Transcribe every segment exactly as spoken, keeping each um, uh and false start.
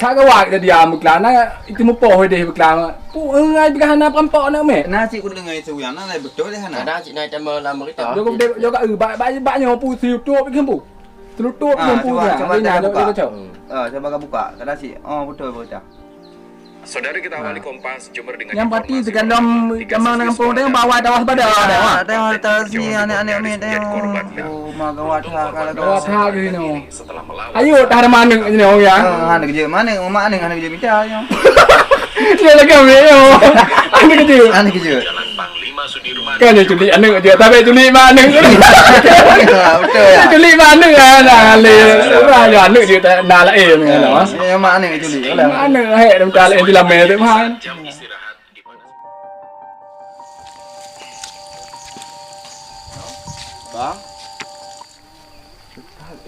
Ka gawat dah diam beuklam, na itu mupoh deh beuklam. Pu, eh, ai peugah hana perampok aneuk miet. Na cit kudeungoe isu nyan, na beutôi deh hana. Kadang cit na teuma lam berita. Jok, jok, jok, eh, bak, bak, bak nyoe pu si tutup kan pu. Selutup Ah, kan pu cuba, dah. Cuba Ni tengah nak buka. Jok, jok. Ah, cuba ka buka. Kadang cit, oh, beutôi berita. Saudara kita awali Kompas Jember dengan Yang pati informasi terkandung utama tiga siswa kampung sekolah tengok bawah dawa sepada. Ah, tengok, tengok, sini aneuk-aneuk miet tengok. Oh, ma gawat ha, kalau gawat ha gini. Ayo, dah ada manuk ni orang ya. Ah, hana keujeut manuk, mak manuk hana keujeut mita nyoe. Dia lagi ambil yo. Hana keujeut. Hana keujeut. Kan dia culik aneuk je, tapi culik mak aneuk. Ah, betul ya. Dia culik mak aneuk kan. Nah, le. Orang je aneuk je tak nak lain kan. Ya, mak aneuk culik. Mak aneuk hai dah minta lain di lamai tu mah. Bang.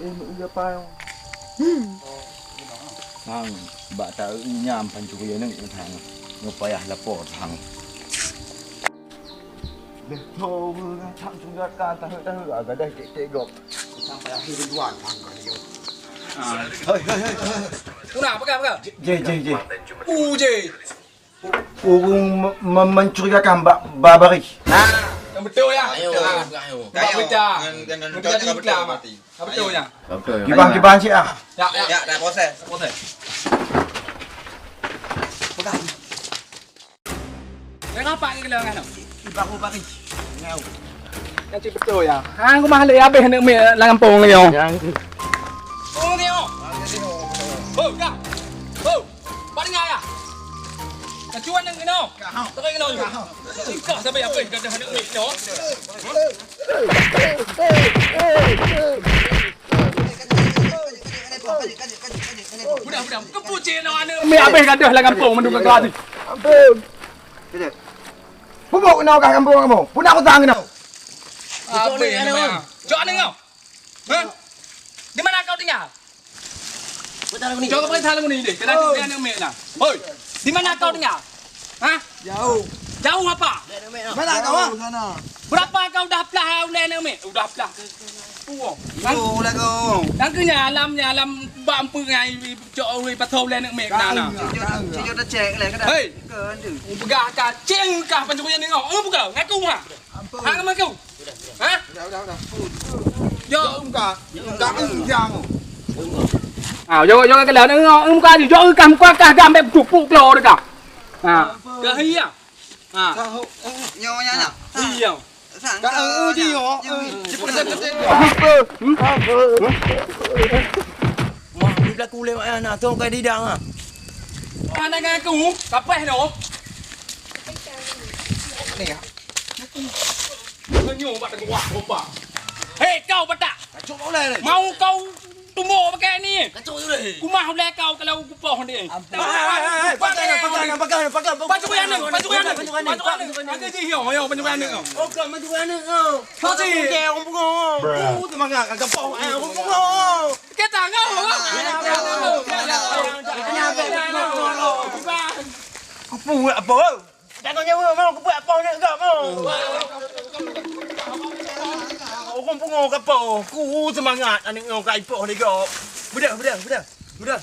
Eh, meu apa? Bang, bak taeu nyam pancuri aneuk bang. Nyoe payah lapor bang. Leh tho ureueng tak sunat ka tahe-tahe gadai tek-tek gob. Sampai akhir duluan bang kali nyoe. Hei, hei, hei, hei. Una, pegang, pegang. Je, je, je. U je. Ureueng me-, me-, mencurigakan bak babari. Nah, yang betul ya. Ayo, ayo. Bak berita. Dengan, dengan berita di iklan, Mak. Yang betul ya. Betul. Gibang, gibang cik ah. Ya, ya. Ya, dah proses. Proses. Pegang. Yang apa ni kena kan? Ibak babari. Nyau. Yang cik betul ya. Hang rumah le habis aneuk miet lam kampung ni. Yang. Oh, ni oh. Oh, dah. Oh. Bak dengar ya? Kacuan nyang keunoe. Tarik keunoe. Engkah sampai habéh gadah aneuk miet nyoe. Budak-budak keupucék nyoe aneuk miet habéh gadah lam kampung mandum kaka tadi. Ampun. Pupuk keunoe kah kampung kamu? Puna kutang keunoe. Habéh aneuk miet. Cok aneuk kau. Ha? Di mana kau tinggal? Perintah lagu ni. Jawab perintah lagu ni deh. Kena tu dia aneuk miet nah. Hoi, di mana kau tinggal? Ha? Jauh. Jauh apa? Mana kau? Jauh sana. Berapa kau dah plah ulèe aneuk miet? Udah plah. Puwoe. Itu lah kau. Nang keunya alam nya alam bak empeue ngai cok ulèe pasoe ulèe aneuk miet kena nah. Cucuk dah cek leh kada. Hei. Peugah kacing kah pancuri aneuk kau. Oh bukan, ngaku ha. Ampun. Ha, ngaku. Ha? Udah, udah, udah. Jok muka. Muka enjang. Ha, jok, jok ke dalam. Muka ni, jok ke muka kah gam bek dupuk klo dekat. Ha. Ke iya. Ha. Nyonya nak. Iya. Ka eh dia. Cepat cepat. Wah, di belakang ulai mak anak tu kai didang ah. Mana ngaku? Kapeh no. Ni ya. Nyoe bak teuguah, kompak. Hei, kau batak! Kacok kau lah ni. Mau kau tumbok pakai ni? Kacok tu lah. Kumah ulai kau kalau kupoh ni. Ampun. Hai, hai, hai, hai, pakai, pakai, pakai, pakai, pakai. Pancuri aneuk, pancuri aneuk. Pancuri aneuk, pancuri aneuk. Pancuri aneuk. Pancuri aneuk. Oh, kau pancuri aneuk kau. Kau cik. Kau orang pungo. Kau semangat, kau poh, eh, orang pungo. Kita ngau. Kupu apa? Jangan nyawa mau kubuat apa nak gak mau. Orang pungo kapo, ku semangat aneuk nyoe ka ipoh ni gak. Bedah, bedah, bedah. Bedah.